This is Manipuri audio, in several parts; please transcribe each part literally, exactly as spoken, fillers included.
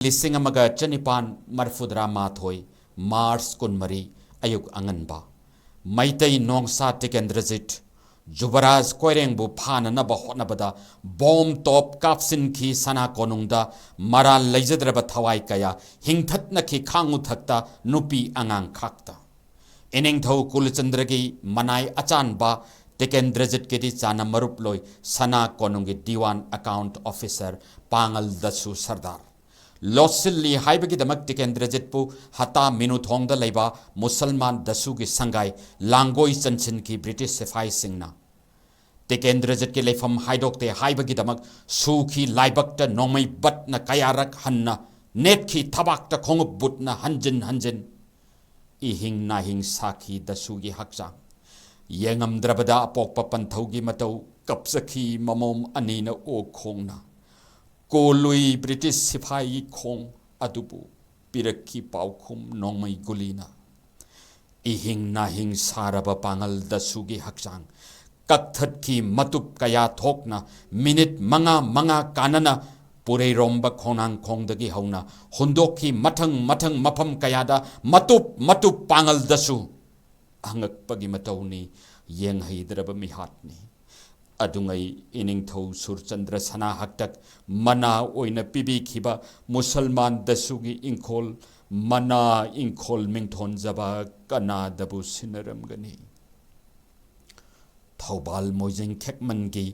ꯂꯤꯁꯤꯡ ꯑꯃꯒ ꯆꯅꯤꯄꯥꯟ ꯃꯔꯤꯐꯨꯇꯔꯥ ꯃꯥꯊꯣꯏ, ꯃꯥꯔꯆ ꯀꯨꯟꯃꯔꯤ, ꯑꯌꯨꯛ ꯑꯉꯟꯕ꯫ ꯃꯩꯇꯩ ꯅꯣꯡꯁꯥ ꯇꯤꯀꯦꯟꯗ꯭ꯔꯖꯤꯠ, ꯖꯨꯕꯔꯥꯖ ꯀꯣꯏꯔꯦꯡꯕꯨ ꯐꯥꯅꯅꯕ ꯍꯣꯠꯅꯕꯗ ꯕꯣꯝ ꯇꯣꯞ ꯀꯥꯞꯁꯤꯟꯈꯤ ꯁꯅꯥ ꯀꯣꯅꯨꯡꯗ꯫ ꯃꯔꯥꯜ ꯂꯩꯖꯗ꯭ꯔꯕ ꯊꯋꯥꯏ ꯀꯌꯥ ꯍꯤꯡꯊꯠꯅꯈꯤ ꯈꯥꯡꯉꯨꯊꯛꯇ ꯅꯨꯄꯤ ꯑꯉꯥꯡ ꯈꯥꯛꯇ꯫ ꯏꯅꯤꯡꯊꯧ ꯀꯨꯂꯆꯟꯗ꯭ꯔꯒꯤ ꯃꯅꯥꯏ ꯑꯆꯥꯟꯕ ꯇꯤꯀꯦꯟꯗ꯭ꯔꯖꯤꯠꯀꯤꯗꯤ ꯆꯥꯅ ꯃꯔꯨꯞꯂꯣꯏ ꯁꯅꯥ ꯀꯣꯅꯨꯡꯒꯤ ꯗꯤꯋꯥꯟ ꯑꯦꯀꯥꯎꯟꯠ ꯑꯣꯐꯤꯁꯔ ꯄꯥꯉꯜꯗꯁꯨ ꯁꯔꯗꯥꯔ꯫ ꯂꯣꯠꯁꯤꯜꯂꯤ ꯍꯥꯏꯕꯒꯤꯗꯃꯛ ꯇꯤꯀꯦꯟꯗ꯭ꯔꯖꯤꯠꯄꯨ ꯍꯇꯥ ꯃꯤꯅꯨꯊꯣꯡꯗ ꯂꯩꯕ ꯃꯨꯁꯜꯃꯥꯟ ꯗꯁꯨꯒꯤ ꯁꯪꯒꯥꯏ ꯂꯥꯡꯒꯣꯏ ꯆꯟꯁꯤꯟꯈꯤ ꯕ꯭ꯔꯤꯇꯤꯁ ꯁꯤꯐꯥꯏꯁꯤꯡꯅ꯫ ꯇꯤꯀꯦꯟꯗ꯭ꯔꯖꯤꯠꯀꯤ ꯂꯩꯐꯝ ꯍꯥꯏꯗꯣꯛꯇꯦ ꯍꯥꯏꯕꯒꯤꯗꯃꯛ ꯁꯨꯈꯤ ꯂꯥꯏꯕꯛꯇ ꯅꯣꯡꯃꯩ ꯕꯠꯅ ꯀꯌꯥꯔꯛ ꯍꯟꯅ ꯅꯦꯠꯈꯤ ꯊꯕꯥꯛꯇ ꯈꯣꯡꯎꯞ ꯕꯨꯠꯅ ꯍꯟꯖꯤꯟ ꯍꯟꯖꯤꯟ꯫ ꯏꯍꯤꯡ ꯅꯥꯍꯤꯡ ꯁꯥꯈꯤ ꯗꯁꯨꯒꯤ ꯍꯛꯆꯥꯡ꯫ ꯌꯦꯡꯉꯝꯗ꯭ꯔꯕꯗ ꯑꯄꯣꯛꯄ ꯄꯟꯊꯧꯒꯤ ꯃꯇꯧ ꯀꯞꯆꯈꯤ ꯃꯃꯣꯝ ꯑꯅꯤꯅ ꯑꯣꯛ ꯈꯣꯡꯅ꯫ ꯀꯣꯜꯂꯨꯏ ꯕ꯭ꯔꯤꯇꯤꯁ ꯁꯤꯐꯥꯏꯒꯤ ꯈꯣꯡ ꯑꯗꯨꯕꯨ ꯄꯤꯔꯛꯈꯤ ꯄꯥꯎꯈꯨꯝ ꯅꯣꯡꯃꯩ ꯒꯨꯂꯤꯅ꯫ ꯏꯍꯤꯡ ꯅꯥꯍꯤꯡ ꯁꯥꯔꯕ ꯄꯥꯉꯜ ꯗꯁꯨꯒꯤ ꯍꯛꯆꯥꯡ ꯀꯛꯊꯠꯈꯤ ꯃꯇꯨꯞ ꯀꯌꯥ ꯊꯣꯛꯅ꯫ ꯃꯤꯅꯤꯠ ꯃꯉꯥ ꯃꯉꯥ ꯀꯥꯟꯅꯅ ꯄꯨꯔꯩꯔꯣꯝꯕ ꯈꯣꯡꯅꯥꯡꯈꯣꯡꯗꯒꯤ ꯍꯧꯅ ꯍꯨꯟꯗꯣꯛꯈꯤ ꯃꯊꯪ ꯃꯊꯪ ꯃꯐꯝ ꯀꯌꯥꯗ ꯃꯇꯨꯞ ꯃꯇꯨꯞ ꯄꯥꯉꯜ ꯗꯁꯨ꯫ ꯑꯉꯛꯄꯒꯤ ꯃꯇꯧꯅꯤ, ꯌꯦꯡꯍꯩꯗ꯭ꯔꯕ ꯃꯤꯍꯥꯠꯅꯤ꯫ ꯑꯗꯨꯉꯩ ꯏꯅꯤꯡꯊꯧ ꯁꯨꯔꯆꯟꯗ꯭ꯔ ꯁꯅꯥ ꯍꯛꯇꯛ ꯃꯅꯥ ꯑꯣꯏꯅ ꯄꯤꯕꯤꯈꯤꯕ ꯃꯨꯁꯜꯃꯥꯟ ꯗꯁꯨꯒꯤ ꯏꯪꯈꯣꯜ, ꯃꯅꯥ ꯏꯪꯈꯣꯜ ꯃꯤꯡꯊꯣꯟꯖꯕ ꯀꯅꯥꯗꯕꯨ ꯁꯤꯟꯅꯔꯝꯒꯅꯤ? ꯊꯧꯕꯥꯜ ꯃꯣꯏꯖꯤꯡ ꯈꯦꯛꯃꯟꯒꯤ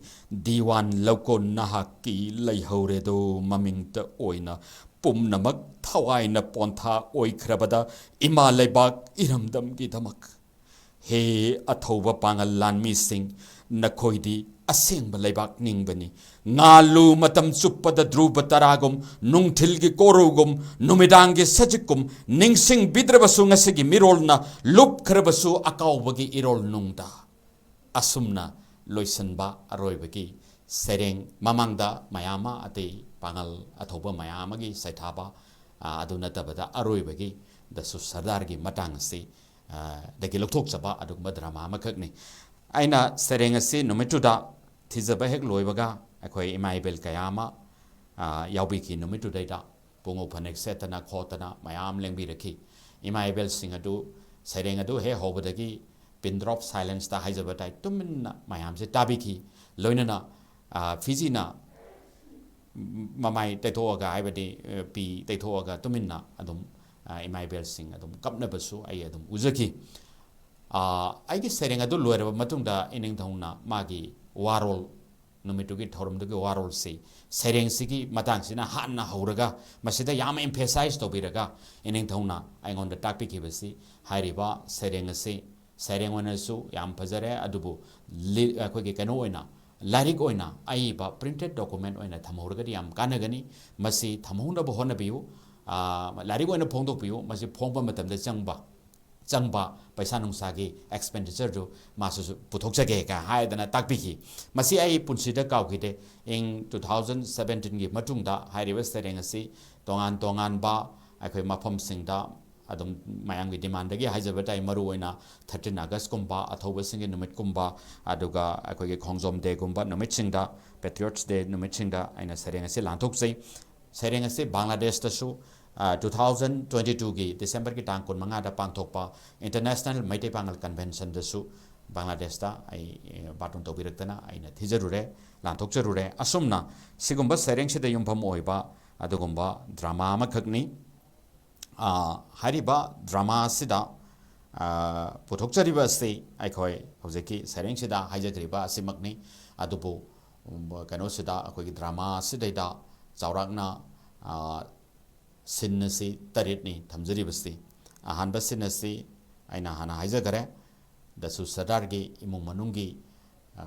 ꯗꯤꯋꯥꯟ ꯂꯧꯀꯣꯟ ꯅꯍꯥꯛꯀꯤ ꯂꯩꯍꯧꯔꯦꯗꯣ ꯃꯃꯤꯡꯇ ꯑꯣꯏꯅ꯫ ꯄꯨꯝꯅꯃꯛ ꯊꯋꯥꯏꯅ ꯄꯣꯟꯊꯥ ꯑꯣꯏꯈ꯭ꯔꯕꯗ ꯏꯃꯥ ꯂꯩꯕꯥꯛ ꯏꯔꯝꯗꯝꯒꯤꯗꯃꯛ꯫ ꯍꯦ ꯑꯊꯧꯕ ꯄꯥꯉꯜ ꯂꯥꯟꯃꯤꯁꯤꯡ, ꯅꯈꯣꯏꯗꯤ ꯑꯁꯦꯡꯕ ꯂꯩꯕꯥꯛ ꯅꯤꯡꯕꯅꯤ꯫ ꯉꯥꯜꯂꯨ ꯃꯇꯝ ꯆꯨꯞꯄꯗ ꯙ꯭ꯔꯨꯕ ꯇꯔꯥꯒꯨꯝ, ꯅꯨꯡꯊꯤꯜꯒꯤ ꯀꯣꯔꯧꯒꯨꯝ, ꯅꯨꯃꯤꯗꯥꯡꯒꯤ ꯁꯖꯤꯛꯀꯨꯝ, ꯅꯤꯡꯁꯤꯡꯕꯤꯗ꯭ꯔꯕꯁꯨ ꯉꯁꯤꯒꯤ ꯃꯤꯔꯣꯜꯅ ꯂꯨꯞꯈ꯭ꯔꯕꯁꯨ ꯑꯀꯥꯎꯕꯒꯤ ꯏꯔꯣꯜ ꯅꯨꯡꯗ꯫ ꯑꯁꯨꯝꯅ ꯂꯣꯏꯁꯤꯟꯕ ꯑꯔꯣꯏꯕꯒꯤ ꯁꯩꯔꯦꯡ, ꯃꯃꯥꯡꯗ ꯃꯌꯥꯝ ꯑꯃ ꯑꯇꯩ ꯄꯥꯉꯜ ꯑꯊꯧꯕ ꯃꯌꯥꯝ ꯑꯃꯒꯤ ꯁꯩꯊꯥꯕ, ꯑ, ꯑꯗꯨ ꯅꯠꯇꯕꯗ ꯑꯔꯣꯏꯕꯒꯤ ꯗꯁꯨ ꯁꯔꯗꯥꯔꯒꯤ ꯃꯇꯥꯡ ꯑꯁꯤ, ꯑ, ꯗꯒꯤ ꯂꯧꯊꯣꯛꯆꯕ ꯑꯗꯨꯒꯨꯝꯕ ꯗ꯭ꯔꯃꯥ ꯑꯃꯈꯛꯅꯤ꯫ ꯑꯩꯅ ꯁꯩꯔꯦꯡ ꯑꯁꯤ ꯅꯨꯃꯤꯠꯇꯨꯗ ꯊꯤꯖꯕ ꯍꯦꯛ ꯂꯣꯏꯕꯒ ꯑꯩꯈꯣꯏ ꯏꯃꯥ ꯏꯕꯦꯜ ꯀꯌꯥ ꯑꯃ, ꯑ, ꯌꯥꯎꯕꯤꯈꯤ ꯅꯨꯃꯤꯠꯇꯨꯗꯩꯗ꯫ ꯄꯨꯡꯉꯧ ꯐꯅꯦꯛ ꯁꯦꯠꯇꯅ ꯈꯣꯠꯇꯅ ꯃꯌꯥꯝ ꯂꯦꯡꯕꯤꯔꯛꯈꯤ꯫ ꯏꯃꯥ ꯏꯕꯦꯜꯁꯤꯡ ꯑꯗꯨ ꯁꯩꯔꯦꯡ ꯑꯗꯨ ꯍꯦꯛ ꯍꯧꯕꯗꯒꯤ pin drop silenceꯇ ꯍꯥꯏꯖꯕ ꯇꯥꯏ, ꯇꯨꯃꯤꯟꯅ ꯃꯌꯥꯝꯁꯦ ꯇꯥꯕꯤꯈꯤ꯫ ꯂꯣꯏꯅꯅ, ꯑ, ꯐꯤꯖꯤꯅ ꯃꯃꯥꯏ ꯇꯩꯊꯣꯛꯑꯒ, ꯍꯥꯏꯕꯗꯤ, ꯑ, ꯄꯤ ꯇꯩꯊꯣꯛꯑꯒ ꯇꯨꯃꯤꯟꯅ ꯑꯗꯨꯝ, ꯑ, ꯏꯃꯥ ꯏꯕꯦꯜꯁꯤꯡ ꯑꯗꯨꯝ ꯀꯞꯅꯕꯁꯨ ꯑꯩ ꯑꯗꯨꯝ ꯎꯖꯈꯤ꯫ ꯑ, ꯑꯩꯒꯤ ꯁꯩꯔꯦꯡ ꯑꯗꯨ ꯂꯣꯏꯔꯕ ꯃꯇꯨꯡꯗ ꯏꯅꯤꯡꯊꯧꯅ ꯃꯥꯒꯤ ꯋꯥꯔꯣꯜ, ꯅꯨꯃꯤꯠꯇꯨꯒꯤ ꯊꯧꯔꯝꯗꯨꯒꯤ ꯋꯥꯔꯣꯜꯁꯤ, ꯁꯩꯔꯦꯡꯁꯤꯒꯤ ꯃꯇꯥꯡꯁꯤꯅ ꯍꯥꯟꯅ ꯍꯧꯔꯒ ꯃꯁꯤꯗ ꯌꯥꯝ emphasize ꯇꯧꯕꯤꯔꯒ ꯏꯅꯤꯡꯊꯧꯅ ꯑꯩꯉꯣꯟꯗ ꯇꯥꯛꯄꯤꯈꯤꯕꯁꯤ, ꯍꯥꯏꯔꯤꯕ ꯁꯩꯔꯦꯡ ꯑꯁꯤ ꯁꯩꯔꯦꯡ ꯑꯣꯏꯅꯁꯨ ꯌꯥꯝ ꯐꯖꯔꯦ, ꯑꯗꯨꯕꯨ ꯂꯤ-, ꯑꯩꯈꯣꯏꯒꯤ ꯀꯩꯅꯣ ꯑꯣꯏꯅ, ꯂꯥꯏꯔꯤꯛ ꯑꯣꯏꯅ ꯑꯏꯕ printed document ꯑꯣꯏꯅ ꯊꯝꯍꯧꯔꯒꯗꯤ ꯌꯥꯝ ꯀꯥꯟꯅꯒꯅꯤ꯫ ꯃꯁꯤ ꯊꯝꯍꯧꯅꯕ ꯍꯣꯠꯅꯕꯤꯌꯨ꯫ ꯑ, ꯂꯥꯏꯔꯤꯛ ꯑꯣꯏꯅ ꯐꯣꯡꯗꯣꯛꯄꯤꯌꯨ꯫ ꯃꯁꯤ ꯐꯣꯡꯕ ꯃꯇꯝꯗ ꯆꯪꯕ, ꯆꯪꯕ ꯄꯩꯁꯥ ꯅꯨꯡꯁꯥꯒꯤ expenditureꯗꯨ ꯃꯥꯁꯨ ꯄꯨꯊꯣꯛꯆꯒꯦ ꯀ ꯍꯥꯏꯗꯅ ꯇꯥꯛꯄꯤꯈꯤ꯫ ꯃꯁꯤ ꯑꯩ ꯄꯨꯟꯁꯤꯗ ꯀꯥꯎꯈꯤꯗꯦ꯫ ꯏꯪ two thousand seventeenꯒꯤ ꯃꯇꯨꯡꯗ ꯍꯥꯏꯔꯤꯕ ꯁꯩꯔꯦꯡ ꯑꯁꯤ ꯇꯣꯉꯥꯟ ꯇꯣꯉꯥꯟꯕ ꯑꯩꯈꯣꯏ ꯃꯐꯝꯁꯤꯡꯗ ꯑꯗꯨꯝ ꯃꯌꯥꯝꯒꯤ demandꯗꯒꯤ ꯍꯥꯏꯖꯕ ꯇꯥꯏ, ꯃꯔꯨꯑꯣꯏꯅ thirteen Augustꯀꯨꯝꯕ, ꯑꯊꯧꯕꯁꯤꯡꯒꯤ ꯅꯨꯃꯤꯠꯀꯨꯝꯕ, ꯑꯗꯨꯒ ꯑꯩꯈꯣꯏꯒꯤ ꯈꯣꯡꯖꯣꯝ Dayꯒꯨꯝꯕ ꯅꯨꯃꯤꯠꯁꯤꯡꯗ, Patriots Day ꯅꯨꯃꯤꯠꯁꯤꯡꯗ ꯑꯩꯅ ꯁꯩꯔꯦꯡ ꯑꯁꯤ ꯂꯥꯟꯊꯣꯛꯆꯩ꯫ ꯁꯩꯔꯦꯡ ꯑꯁꯤ ꯕꯪꯒ꯭ꯂꯥꯗꯦꯁꯇꯁꯨ, ꯑ, two thousand twenty twoꯒꯤ Decemberꯒꯤ ꯇꯥꯡ ꯀꯨꯟꯃꯉꯥꯗ ꯄꯥꯡꯊꯣꯛꯄ International ꯃꯩꯇꯩ ꯄꯥꯉꯜ Conventionꯗꯁꯨ ꯕꯪꯒ꯭ꯂꯥꯗꯦꯁꯇ ꯑꯩ, ꯑ, ꯕꯥꯔꯇꯣꯟ ꯇꯧꯕꯤꯔꯛꯇꯅ ꯑꯩꯅ ꯊꯤꯖꯔꯨꯔꯦ, ꯂꯥꯟꯊꯣꯛꯆꯔꯨꯔꯦ꯫ ꯑꯁꯨꯝꯅ ꯁꯤꯒꯨꯝꯕ ꯁꯩꯔꯦꯡꯁꯤꯗ ꯌꯨꯝꯐꯝ ꯑꯣꯏꯕ ꯑꯗꯨꯒꯨꯝꯕ drama ꯑꯃꯈꯛꯅꯤ꯫ ꯑ, ꯍꯥꯏꯔꯤꯕ drama ꯑꯁꯤꯗ, ꯑ, ꯄꯨꯊꯣꯛꯆꯔꯤꯕ ꯑꯁꯤ ꯑꯩꯈꯣꯏ ꯍꯧꯖꯤꯛꯀꯤ ꯁꯩꯔꯦꯡꯁꯤꯗ ꯍꯥꯏꯖꯈ꯭ꯔꯤꯕ ꯑꯁꯤꯃꯛꯅꯤ꯫ ꯑꯗꯨꯕꯨ, ꯎꯝ, ꯀꯩꯅꯣꯁꯤꯗ, ꯑꯩꯈꯣꯏꯒꯤ drama ꯑꯁꯤꯗꯩꯗ ꯆꯥꯎꯔꯥꯛꯅ, ꯑ, scene ꯑꯁꯤ ꯇꯔꯦꯠꯅꯤ ꯊꯝꯖꯔꯤꯕꯁꯤ꯫ ꯑꯍꯥꯟꯕ scene ꯑꯁꯤ ꯑꯩꯅ ꯍꯥꯟꯅ ꯍꯥꯏꯖꯈꯔꯦ, ꯗꯁꯨ ꯁꯔꯗꯥꯔꯒꯤ ꯏꯃꯨꯡ ꯃꯅꯨꯡꯒꯤ, ꯑ,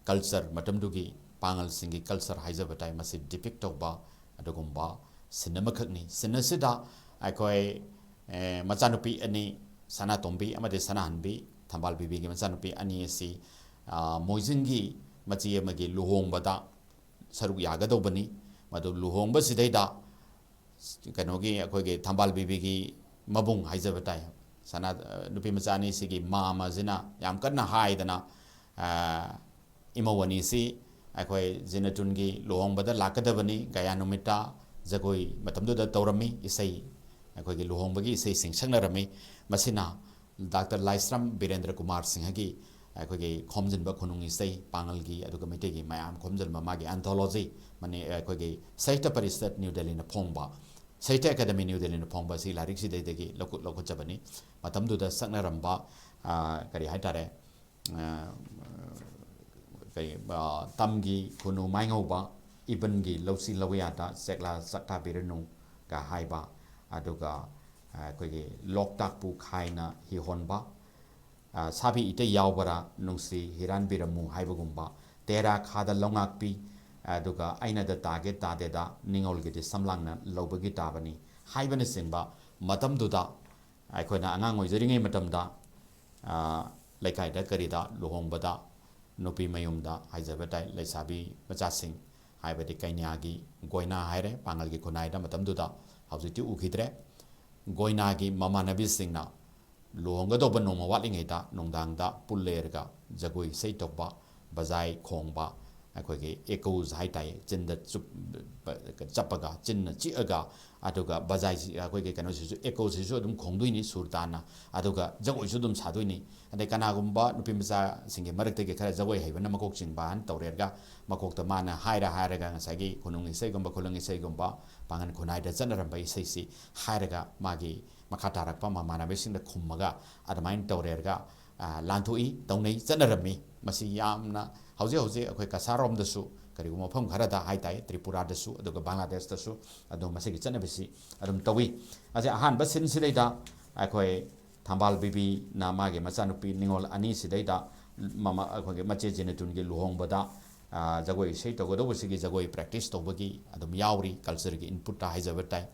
culture, ꯃꯇꯝꯗꯨꯒꯤ ꯄꯥꯉꯜꯁꯤꯡꯒꯤ culture ꯍꯥꯏꯖꯕ ꯇꯥꯏ, ꯃꯁꯤ depict ꯇꯧꯕ ꯑꯗꯨꯒꯨꯝꯕ scene ꯑꯃꯈꯛꯅꯤ꯫ Scene ꯑꯁꯤꯗ ꯑꯩꯈꯣꯏ, ꯑꯦ, ꯃꯆꯥꯅꯨꯄꯤ ꯑꯅꯤ, ꯁꯅꯥꯇꯣꯝꯕꯤ ꯑꯃꯗꯤ ꯁꯅꯥꯍꯟꯕꯤ, ꯊꯝꯕꯥꯜ ꯕꯤꯕꯤꯒꯤ ꯃꯆꯥꯅꯨꯄꯤ ꯑꯅꯤ ꯑꯁꯤ, ꯑ, ꯃꯣꯏꯖꯤꯡꯒꯤ ꯃꯆꯦ ꯑꯃꯒꯤ ꯂꯨꯍꯣꯡꯕꯗ ꯁꯔꯨꯛ ꯌꯥꯒꯗꯧꯕꯅꯤ꯫ ꯃꯗꯨ ꯂꯨꯍꯣꯡꯕꯁꯤꯗꯩꯗ ꯀꯩꯅꯣꯒꯤ, ꯑꯩꯈꯣꯏꯒꯤ ꯊꯝꯕꯥꯜ ꯕꯤꯕꯤꯒꯤ ꯃꯕꯨꯡ ꯍꯥꯏꯖꯕ ꯇꯥꯏ, ꯁꯅꯥ-, ꯅꯨꯄꯤ ꯃꯆꯥ ꯑꯅꯤꯁꯤꯒꯤ ꯃꯥꯝꯃꯁꯤꯅ ꯌꯥꯝ ꯀꯟꯅ ꯍꯥꯏꯗꯅ, ꯑ, ꯏꯃꯧ ꯑꯅꯤꯁꯤ ꯑꯩꯈꯣꯏ ꯖꯤꯅꯇꯨꯟꯒꯤ ꯂꯨꯍꯣꯡꯕꯗ ꯂꯥꯛꯀꯗꯕꯅꯤ, ꯒꯌꯥ ꯅꯨꯃꯤꯠꯇ, ꯖꯒꯣꯏ ꯃꯇꯝꯗꯨꯗ ꯇꯧꯔꯝꯃꯤ꯫ ꯏꯁꯩ, ꯑꯩꯈꯣꯏꯒꯤ ꯂꯨꯍꯣꯡꯕꯒꯤ ꯏꯁꯩꯁꯤꯡ ꯁꯛꯅꯔꯝꯃꯤ꯫ ꯃꯁꯤꯅ ꯗꯥꯛꯇꯔ ꯂꯥꯏꯁ꯭ꯔꯝ ꯕꯤꯔꯦꯟꯗ꯭ꯔ ꯀꯨꯃꯥꯔ ꯁꯤꯡꯍꯒꯤ ꯑꯩꯈꯣꯏꯒꯤ ꯈꯣꯝꯖꯤꯟꯕ ꯈꯨꯅꯨꯡ ꯏꯁꯩ, ꯄꯥꯉꯜꯒꯤ ꯑꯗꯨꯒ ꯃꯩꯇꯩꯒꯤ ꯃꯌꯥꯝ ꯈꯣꯝꯖꯤꯟꯕ ꯃꯥꯒꯤ anthology, ꯃꯅꯤ-, ꯑꯩꯈꯣꯏꯒꯤ ꯁꯥꯍꯤꯇ꯭ꯌ ꯄꯔꯤꯁꯠ ꯅ꯭ꯌꯨ ꯗꯦꯜꯂꯤꯅ ꯐꯣꯡꯕ, ꯁꯥꯍꯤꯇ꯭ꯌ ꯑꯦꯀꯥꯗꯃꯤ ꯅ꯭ꯌꯨ ꯗꯦꯜꯂꯤꯅ ꯐꯣꯡꯕ ꯑꯁꯤ ꯂꯥꯏꯔꯤꯛꯁꯤꯗꯩꯗꯒꯤ ꯂꯧꯈꯠ-, ꯂꯧꯈꯠꯆꯕꯅꯤ꯫ ꯃꯇꯝꯗꯨꯗ ꯁꯛꯅꯔꯝꯕ, ꯑ, ꯀꯔꯤ ꯍꯥꯏꯇꯥꯔꯦ, ꯑ, ꯀꯔꯤ, ꯑ, ꯇꯝꯒꯤ ꯈꯨꯅꯨ ꯃꯥꯏꯉꯧꯕ, ꯏꯕꯟꯒꯤ ꯂꯧꯁꯤ ꯂꯧꯌꯥꯗ ꯆꯦꯛꯂꯥ ꯆꯥꯛꯇꯥꯕꯤꯔꯅꯨꯒ ꯍꯥꯏꯕ, ꯑꯗꯨꯒ, ꯑ, ꯑꯩꯈꯣꯏꯒꯤ ꯂꯣꯛꯇꯥꯛꯄꯨ ꯈꯥꯏꯅ ꯍꯤꯍꯣꯟꯕ, ꯑ, ꯁꯥꯕꯤ ꯏꯇꯩ ꯌꯥꯎꯕꯔꯥ ꯅꯨꯡꯁꯤ ꯍꯤꯔꯥꯟꯕꯤꯔꯝꯃꯨ ꯍꯥꯏꯕꯒꯨꯝꯕ, ꯇꯦꯔꯥ ꯈꯥꯗ ꯂꯧꯉꯥꯛꯄꯤ, ꯑꯗꯨꯒ ꯑꯩꯅꯗ ꯇꯥꯒꯦ ꯇꯥꯗꯦꯗ ꯅꯤꯡꯉꯣꯜꯒꯤꯗꯤ ꯁꯝꯂꯥꯡꯅ ꯂꯧꯕꯒꯤ ꯇꯥꯕꯅꯤ ꯍꯥꯏꯕꯅꯆꯤꯡꯕ ꯃꯇꯝꯗꯨꯗ ꯑꯩꯈꯣꯏꯅ ꯑꯉꯥꯡ ꯑꯣꯏꯖꯔꯤꯉꯩ ꯃꯇꯝꯗ, ꯑ, ꯂꯩꯀꯥꯏꯗ ꯀꯔꯤꯗ ꯂꯨꯍꯣꯡꯕꯗ ꯅꯨꯄꯤ ꯃꯌꯨꯝꯗ ꯍꯥꯏꯖꯕ ꯇꯥꯏ, ꯂꯩꯁꯥꯕꯤ ꯃꯆꯥꯁꯤꯡ ꯍꯥꯏꯕꯗꯤ ꯀꯩꯅꯥꯒꯤ ꯒꯣꯏꯅꯥ ꯍꯥꯏꯔꯦ, ꯄꯥꯉꯜꯒꯤ ꯈꯨꯟꯅꯥꯏꯗ ꯃꯇꯝꯗꯨꯗ, ꯍꯧꯖꯤꯛꯇꯤ ꯎꯈꯤꯗ꯭ꯔꯦ꯫ ꯒꯣꯏꯅꯥꯒꯤ ꯃꯃꯥꯟꯅꯕꯤꯁꯤꯡꯅ ꯂꯨꯍꯣꯡꯒꯗꯧꯕ ꯅꯣꯡꯃ ꯋꯥꯠꯂꯤꯉꯩꯗ ꯅꯨꯡꯗꯥꯡꯗ ꯄꯨꯜꯂꯦꯔꯒ ꯖꯒꯣꯏ ꯏꯁꯩ ꯇꯧꯕ, ꯕꯖꯥꯏ ꯈꯣꯡꯕ, ꯑꯩꯈꯣꯏꯒꯤ echoes ꯍꯥꯏ ꯇꯥꯏ, ꯆꯤꯟꯗ ꯆꯨꯞ-, ꯆꯞꯄꯒ, ꯆꯤꯟꯅ ꯆꯤꯛꯑꯒ, ꯑꯗꯨꯒ ꯕꯖꯥꯏꯁꯤ, ꯑꯩꯈꯣꯏꯒꯤ ꯀꯩꯅꯣꯁꯤꯁꯨ, echoes ꯁꯤꯁꯨ ꯑꯗꯨꯝ ꯈꯣꯡꯗꯣꯏꯅꯤ ꯁꯨꯔ ꯇꯥꯅ, ꯑꯗꯨꯒ ꯖꯒꯣꯏꯁꯨ ꯑꯗꯨꯝ ꯁꯥꯗꯣꯏꯅꯤ꯫ ꯑꯗꯩ ꯀꯅꯥꯒꯨꯝꯕ ꯅꯨꯄꯤ ꯃꯆꯥꯁꯤꯡꯒꯤ ꯃꯔꯛꯇꯒꯤ ꯈꯔ ꯖꯒꯣꯏ ꯍꯩꯕꯅ ꯃꯀꯣꯛ ꯆꯤꯡꯕ ꯍꯥꯏꯅ ꯇꯧꯔꯦꯔꯒ, ꯃꯀꯣꯛꯇ ꯃꯥꯅ ꯍꯥꯏꯔ ꯍꯥꯏꯔꯒ ꯉꯁꯥꯏꯒꯤ ꯈꯨꯅꯨꯡ ꯏꯁꯩꯒꯨꯝꯕ, ꯈꯨꯂꯪ ꯏꯁꯩꯒꯨꯝꯕ, ꯄꯥꯉꯜ ꯈꯨꯟꯅꯥꯏꯗ ꯆꯠꯅꯔꯝꯕ ꯏꯁꯩꯁꯤ ꯍꯥꯏꯔꯒ ꯃꯥꯒꯤ ꯃꯈꯥ ꯇꯥꯔꯛꯄ ꯃꯃꯥꯟꯅꯕꯁꯤꯡꯗ ꯈꯨꯝꯃꯒ ꯑꯗꯨꯃꯥꯏꯅ ꯇꯧꯔꯦꯔꯒ, ꯑ, ꯂꯥꯟꯊꯣꯛꯏ, ꯇꯧꯅꯩ, ꯆꯠꯅꯔꯝꯃꯤ꯫ ꯃꯁꯤ ꯌꯥꯝꯅ ꯍꯧꯖꯤꯛ ꯍꯧꯖꯤꯛ ꯑꯩꯈꯣꯏ ꯀꯁꯥꯔꯣꯝꯗꯁꯨ, ꯀꯔꯤꯒꯨꯝꯕ ꯃꯐꯝ ꯈꯔꯗ ꯍꯥꯏ ꯇꯥꯏ, ꯇ꯭ꯔꯤꯄꯨꯔꯥꯗꯁꯨ ꯑꯗꯨꯒ ꯕꯪꯒ꯭ꯂꯥꯗꯦꯁꯇꯁꯨ ꯑꯗꯨꯝ ꯃꯁꯤꯒꯤ ꯆꯠꯅꯕꯤꯁꯤ ꯑꯗꯨꯝ ꯇꯧꯏ꯫ ꯑꯁꯤ ꯑꯍꯥꯟꯕ ꯁꯤꯟꯁꯤꯗꯩꯗ ꯑꯩꯈꯣꯏ ꯊꯝꯕꯥꯜ ꯕꯤꯕꯤꯅ ꯃꯥꯒꯤ ꯃꯆꯥꯅꯨꯄꯤ ꯅꯤꯉꯣꯜ ꯑꯅꯤꯁꯤꯗꯩꯗ ꯃꯃꯥ, ꯑꯩꯈꯣꯏꯒꯤ ꯃꯆꯦ ꯖꯤꯅꯦꯇꯨꯟꯒꯤ ꯂꯨꯍꯣꯡꯕꯗ, ꯑ, ꯖꯒꯣꯏ ꯏꯁꯩ ꯇꯧꯒꯗꯧꯕꯁꯤꯒꯤ ꯖꯒꯣꯏ practice ꯇꯧꯕꯒꯤ ꯑꯗꯨꯝ ꯌꯥꯎꯔꯤ, culture ꯒꯤ input ꯇ ꯍꯥꯏꯖꯕ ꯇꯥꯏ꯫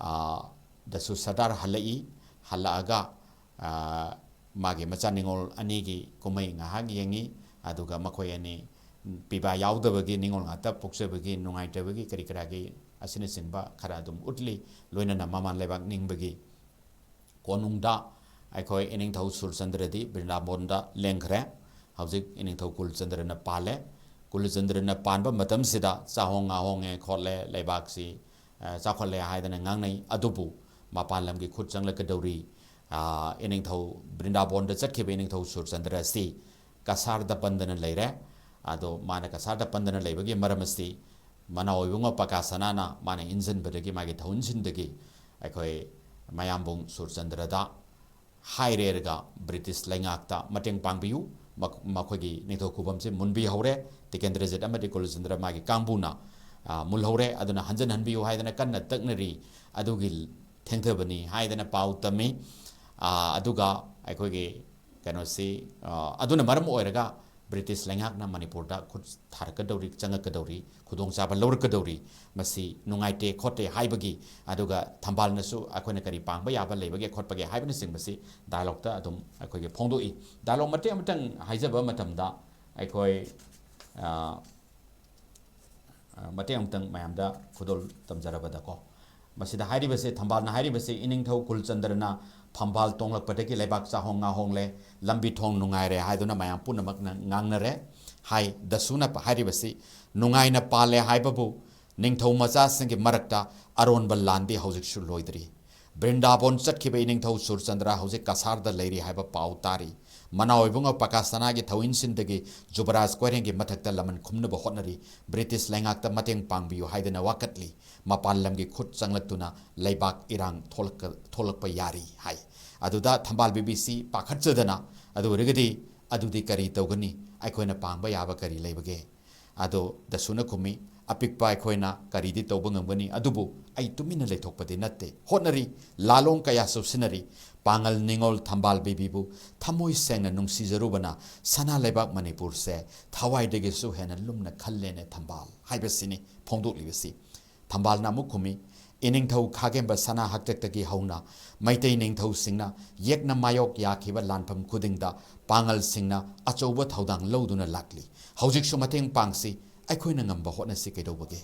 ꯑ, ꯗꯁꯨ ꯁꯔꯗꯥꯔ ꯍꯜꯂꯛꯏ, ꯍꯜꯂꯛꯑꯒ, ꯑ, ꯃꯥꯒꯤ ꯃꯆꯥ ꯅꯤꯉꯣꯜ ꯑꯅꯤꯒꯤ ꯀꯨꯝꯍꯩ ꯉꯥꯏꯍꯥꯛ ꯌꯦꯡꯉꯤ, ꯑꯗꯨꯒ ꯃꯈꯣꯏ ꯑꯅꯤ ꯄꯤꯕꯥ ꯌꯥꯎꯗꯕꯒꯤ, ꯅꯤꯉꯣꯜ ꯉꯥꯛꯇ ꯄꯣꯛꯆꯕꯒꯤ ꯅꯨꯡꯉꯥꯏꯇꯕꯒꯤ ꯀꯔꯤ ꯀꯔꯥꯒꯤ ꯑꯁꯤꯅꯆꯤꯡꯕ ꯈꯔ ꯑꯗꯨꯝ ꯎꯠꯂꯤ, ꯂꯣꯏꯅꯅ ꯃꯃꯥ ꯂꯩꯕꯥꯛ ꯅꯤꯡꯕꯒꯤ꯫ ꯀꯣꯅꯨꯡꯗ ꯑꯩꯈꯣꯏ ꯏꯅꯤꯡꯊꯧ ꯁꯨꯔꯆꯟꯗ꯭ꯔꯗꯤ ꯕ꯭ꯔꯤꯟꯗꯥꯕꯣꯟꯗ ꯂꯦꯡꯈ꯭ꯔꯦ꯫ ꯍꯧꯖꯤꯛ ꯏꯅꯤꯡꯊꯧ ꯀꯨꯜꯆꯟꯗ꯭ꯔꯅ ꯄꯥꯜꯂꯦ꯫ ꯀꯨꯂꯆꯟꯗ꯭ꯔꯅ ꯄꯥꯟꯕ ꯃꯇꯝꯁꯤꯗ ꯆꯥꯍꯣꯡ ꯉꯥꯍꯣꯡꯉꯦ ꯈꯣꯠꯂꯦ, ꯂꯩꯕꯥꯛꯁꯤ, ꯑ, ꯆꯥꯎꯈꯠꯂꯦ ꯍꯥꯏꯗꯅ ꯉꯥꯡꯅꯩ꯫ ꯑꯗꯨꯕꯨ ꯃꯄꯥꯟ ꯂꯝꯒꯤ ꯈꯨꯠ ꯆꯪꯂꯛꯀꯗꯧꯔꯤ, ꯑ, ꯏꯅꯤꯡꯊꯧ ꯕ꯭ꯔꯤꯟꯗꯥꯕꯣꯟꯗ ꯆꯠꯈꯤꯕ ꯏꯅꯤꯡꯊꯧ ꯁꯨꯔꯆꯟꯗ꯭ꯔ ꯑꯁꯤ ꯀꯁꯥꯔꯗ ꯄꯟꯗꯅ ꯂꯩꯔꯦ꯫ ꯑꯗꯣ ꯃꯥꯅ ꯀꯁꯥꯔꯗ ꯄꯟꯗꯅ ꯂꯩꯕꯒꯤ ꯃꯔꯝ ꯑꯁꯤ ꯃꯅꯥꯎ ꯑꯣꯏꯕꯨꯡꯉꯣ ꯄꯀꯥꯁꯅꯥꯅ ꯃꯥꯅ ꯏꯟꯁꯤꯟꯕꯗꯒꯤ, ꯃꯥꯒꯤ ꯊꯧꯏꯟꯁꯤꯟꯗꯒꯤ ꯑꯩꯈꯣꯏ ꯃꯌꯥꯝꯕꯨꯡ ꯁꯨꯔꯆꯟꯗ꯭ꯔꯗ ꯍꯥꯏꯔꯦꯔꯒ ꯕ꯭ꯔꯤꯇꯤꯁ ꯂꯩꯉꯥꯛꯇ ꯃꯇꯦꯡ ꯄꯥꯡꯕꯤꯌꯨ, ꯃꯈ-, ꯃꯈꯣꯏꯒꯤ ꯅꯤꯡꯊꯧ ꯈꯨꯕꯝꯁꯦ ꯃꯨꯟꯕꯤꯍꯧꯔꯦ, ꯇꯤꯀꯦꯟꯗ꯭ꯔꯖꯤꯠ ꯑꯃꯗꯤ ꯀꯨꯂꯆꯟꯗ꯭ꯔ ꯃꯥꯒꯤ ꯀꯥꯡꯕꯨꯅ, ꯑ, ꯃꯨꯜꯍꯧꯔꯦ, ꯑꯗꯨꯅ ꯍꯟꯖꯟ ꯍꯟꯕꯤꯌꯨ ꯍꯥꯏꯗꯅ ꯀꯟꯅ ꯇꯛꯅꯔꯤ꯫ ꯑꯗꯨꯒꯤ ꯊꯦꯡꯊꯕꯅꯤ ꯍꯥꯏꯗꯅ ꯄꯥꯎ ꯇꯝꯃꯤ꯫ ꯑ, ꯑꯗꯨꯒ ꯑꯩꯈꯣꯏꯒꯤ ꯀꯩꯅꯣꯁꯤ, ꯑ, ꯑꯗꯨꯅ ꯃꯔꯝ ꯑꯣꯏꯔꯒ ꯕ꯭ꯔꯤꯇꯤꯁ ꯂꯩꯉꯥꯛꯅ ꯃꯅꯤꯄꯨꯔꯗ ꯈꯨꯠ ꯊꯥꯔꯛꯀꯗꯧꯔꯤ, ꯆꯪꯉꯛꯀꯗꯧꯔꯤ, ꯈꯨꯗꯣꯡꯆꯥꯕ ꯂꯧꯔꯛꯀꯗꯧꯔꯤ, ꯃꯁꯤ ꯅꯨꯡꯉꯥꯏꯇꯦ ꯈꯣꯠꯇꯦ ꯍꯥꯏꯕꯒꯤ, ꯑꯗꯨꯒ ꯊꯝꯕꯥꯜꯅꯁꯨ ꯑꯩꯈꯣꯏꯅ ꯀꯔꯤ ꯄꯥꯡꯕ ꯌꯥꯕ ꯂꯩꯕꯒꯦ ꯈꯣꯠꯄꯒꯦ ꯍꯥꯏꯕꯅꯆꯤꯡꯕꯁꯤ ꯗꯥꯏꯂꯣꯛꯇ ꯑꯗꯨꯝ ꯑꯩꯈꯣꯏꯒꯤ ꯐꯣꯡꯗꯣꯛꯏ꯫ ꯗꯥꯏꯂꯣꯛ ꯃꯇꯦꯛ ꯑꯃꯇꯪ ꯍꯥꯏꯖꯕ ꯃꯇꯝꯗ ꯑꯩꯈꯣꯏ, ꯑ, ꯑ, ꯃꯇꯦꯛ ꯑꯃꯇꯪ ꯃꯌꯥꯝꯗ ꯈꯨꯗꯣꯜ ꯇꯝꯖꯔꯕꯗꯀꯣ, ꯃꯁꯤꯗ ꯍꯥꯏꯔꯤꯕꯁꯦ, ꯊꯝꯕꯥꯜꯅ ꯍꯥꯏꯔꯤꯕꯁꯦ, ꯏꯅꯤꯡꯊꯧ ꯀꯨꯜꯆꯟꯗ꯭ꯔꯅ ꯐꯝꯕꯥꯜ ꯇꯣꯡꯂꯛꯄꯗꯒꯤ ꯂꯩꯕꯥꯛ ꯆꯥꯍꯣꯡ ꯉꯥꯍꯣꯡꯂꯦ, ꯂꯝꯕꯤ ꯊꯣꯡ ꯅꯨꯡꯉꯥꯏꯔꯦ ꯍꯥꯏꯗꯨꯅ ꯃꯌꯥꯝ ꯄꯨꯝꯅꯃꯛꯅ ꯉꯥꯡꯅꯔꯦ꯫ ꯍꯥꯏ, ꯗꯁꯨꯅ ꯄ-, ꯍꯥꯏꯔꯤꯕꯁꯤ, ꯅꯨꯡꯉꯥꯏꯅ ꯄꯥꯜꯂꯦ ꯍꯥꯏꯕꯕꯨ ꯅꯤꯡꯊꯧ ꯃꯆꯥꯁꯤꯡꯒꯤ ꯃꯔꯛꯇ ꯑꯔꯣꯟꯕ ꯂꯥꯟꯗꯤ ꯍꯧꯖꯤꯛꯁꯨ ꯂꯣꯏꯗ꯭ꯔꯤ꯫ ꯕ꯭ꯔꯤꯟꯗꯥꯕꯣꯟ ꯆꯠꯈꯤꯕ ꯏꯅꯤꯡꯊꯧ ꯁꯨꯔꯆꯟꯗ꯭ꯔ ꯍꯧꯖꯤꯛ ꯀꯁꯥꯔꯗ ꯂꯩꯔꯤ ꯍꯥꯏꯕ ꯄꯥꯎ ꯇꯥꯔꯤ꯫ ꯃꯅꯥꯎ ꯏꯕꯨꯡꯉꯣ ꯄꯀꯥꯁꯅꯥꯒꯤ ꯊꯧꯏꯟꯁꯤꯟꯗꯒꯤ ꯖꯨꯕꯔꯥꯖ ꯀꯣꯏꯔꯦꯡꯒꯤ ꯃꯊꯛꯇ ꯂꯃꯟ ꯈꯨꯝꯅꯕ ꯍꯣꯠꯅꯔꯤ꯫ ꯕ꯭ꯔꯤꯇꯤꯁ ꯂꯩꯉꯥꯛꯇ ꯃꯇꯦꯡ ꯄꯥꯡꯕꯤꯌꯨ ꯍꯥꯏꯗꯅ ꯋꯥꯀꯠꯂꯤ꯫ ꯃꯄꯥꯟ ꯂꯝꯒꯤ ꯈꯨꯠ ꯆꯪꯂꯛꯇꯨꯅ ꯂꯩꯕꯥꯛ ꯏꯔꯥꯡ ꯊꯣꯛꯂꯛꯀ-, ꯊꯣꯛꯂꯛꯄ ꯌꯥꯔꯤ ꯍꯥꯏ꯫ ꯑꯗꯨꯗ ꯊꯝꯕꯥꯜ ꯕꯤꯕꯤꯁꯤ ꯄꯥꯈꯠꯆꯗꯅ, "ꯑꯗꯨ ꯑꯣꯏꯔꯒꯗꯤ ꯑꯗꯨꯗꯤ ꯀꯔꯤ ꯇꯧꯒꯅꯤ? ꯑꯩꯈꯣꯏꯅ ꯄꯥꯡꯕ ꯌꯥꯕ ꯀꯔꯤ ꯂꯩꯕꯒꯦ?" ꯑꯗꯣ ꯗꯁꯨꯅ ꯈꯨꯝꯃꯤ, "ꯑꯄꯤꯛꯄ ꯑꯩꯈꯣꯏꯅ ꯀꯔꯤꯗꯤ ꯇꯧꯕ ꯉꯝꯒꯅꯤ, ꯑꯗꯨꯕꯨ ꯑꯩ ꯇꯨꯃꯤꯟꯅ ꯂꯩꯊꯣꯛꯄꯗꯤ ꯅꯠꯇꯦ꯫ ꯍꯣꯠꯅꯔꯤ, ꯂꯥꯂꯣꯡ ꯀꯌꯥꯁꯨ ꯁꯤꯟꯅꯔꯤ꯫ ꯄꯥꯉꯜ ꯅꯤꯉꯣꯜ ꯊꯝꯕꯥꯜ ꯕꯤꯕꯤꯕꯨ ꯊꯃꯣꯏ ꯁꯦꯡꯅ ꯅꯨꯡꯁꯤꯖꯔꯨꯕꯅ ꯁꯅꯥ ꯂꯩꯕꯥꯛ ꯃꯅꯤꯄꯨꯔꯁꯦ ꯊꯋꯥꯏꯗꯒꯤꯁꯨ ꯍꯦꯟꯅ ꯂꯨꯝꯅ ꯈꯜꯂꯦꯅꯦ ꯊꯝꯕꯥꯜ" ꯍꯥꯏꯕꯁꯤꯅꯤ ꯐꯣꯡꯗꯣꯛꯂꯤꯕꯁꯤ꯫ ꯊꯝꯕꯥꯜꯅ ꯑꯃꯨꯛ ꯈꯨꯝꯃꯤ, "ꯏꯅꯤꯡꯊꯧ ꯈꯥꯒꯦꯝꯕ ꯁꯅꯥ ꯍꯥꯛꯇꯛꯇꯒꯤ ꯍꯧꯅ ꯃꯩꯇꯩ ꯅꯤꯡꯊꯧꯁꯤꯡꯅ ꯌꯦꯛꯅ ꯃꯥꯌꯣꯛ ꯌꯥꯈꯤꯕ ꯂꯥꯟꯐꯝ ꯈꯨꯗꯤꯡꯗ ꯄꯥꯉꯜꯁꯤꯡꯅ ꯑꯆꯧꯕ ꯊꯧꯗꯥꯡ ꯂꯧꯗꯨꯅ ꯂꯥꯛꯂꯤ꯫ ꯍꯧꯖꯤꯛꯁꯨ ꯃꯇꯦꯡ ꯄꯥꯡꯁꯤ, ꯑꯩꯈꯣꯏꯅ ꯉꯝꯕ ꯍꯣꯠꯅꯁꯤ ꯀꯩꯗꯧꯕꯒꯦ?"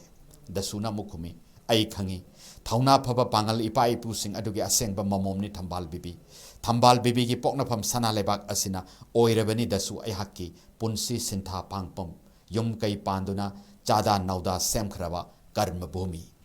ꯗꯁꯨꯅ ꯑꯃꯨꯛ ꯈꯨꯝꯃꯤ, "ꯑꯩ ꯈꯪꯏ, ꯊꯧꯅꯥ ꯐꯕ ꯄꯥꯉꯜ ꯏꯄꯥ ꯏꯄꯨꯁꯤꯡ ꯑꯗꯨꯒꯤ ꯑꯁꯦꯡꯕ ꯃꯃꯣꯝꯅꯤ ꯊꯝꯕꯥꯜ ꯕꯤꯕꯤ꯫ ꯊꯝꯕꯥꯜ ꯕꯤꯕꯤꯒꯤ ꯄꯣꯛꯅꯐꯝ ꯁꯅꯥ ꯂꯩꯕꯥꯛ ꯑꯁꯤꯅ ꯑꯣꯏꯔꯕꯅꯤ ꯗꯁꯨ ꯑꯩꯍꯥꯛꯀꯤ ꯄꯨꯟꯁꯤ ꯁꯤꯟꯊꯥ ꯄꯥꯡꯐꯝ꯫ ꯌꯨꯝ ꯀꯩ ꯄꯥꯟꯗꯨꯅ ꯆꯥꯗꯥ ꯅꯧꯗꯥ ꯁꯦꯝꯈ꯭ꯔꯕ ꯀꯔꯃ ꯚꯨꯃꯤ꯫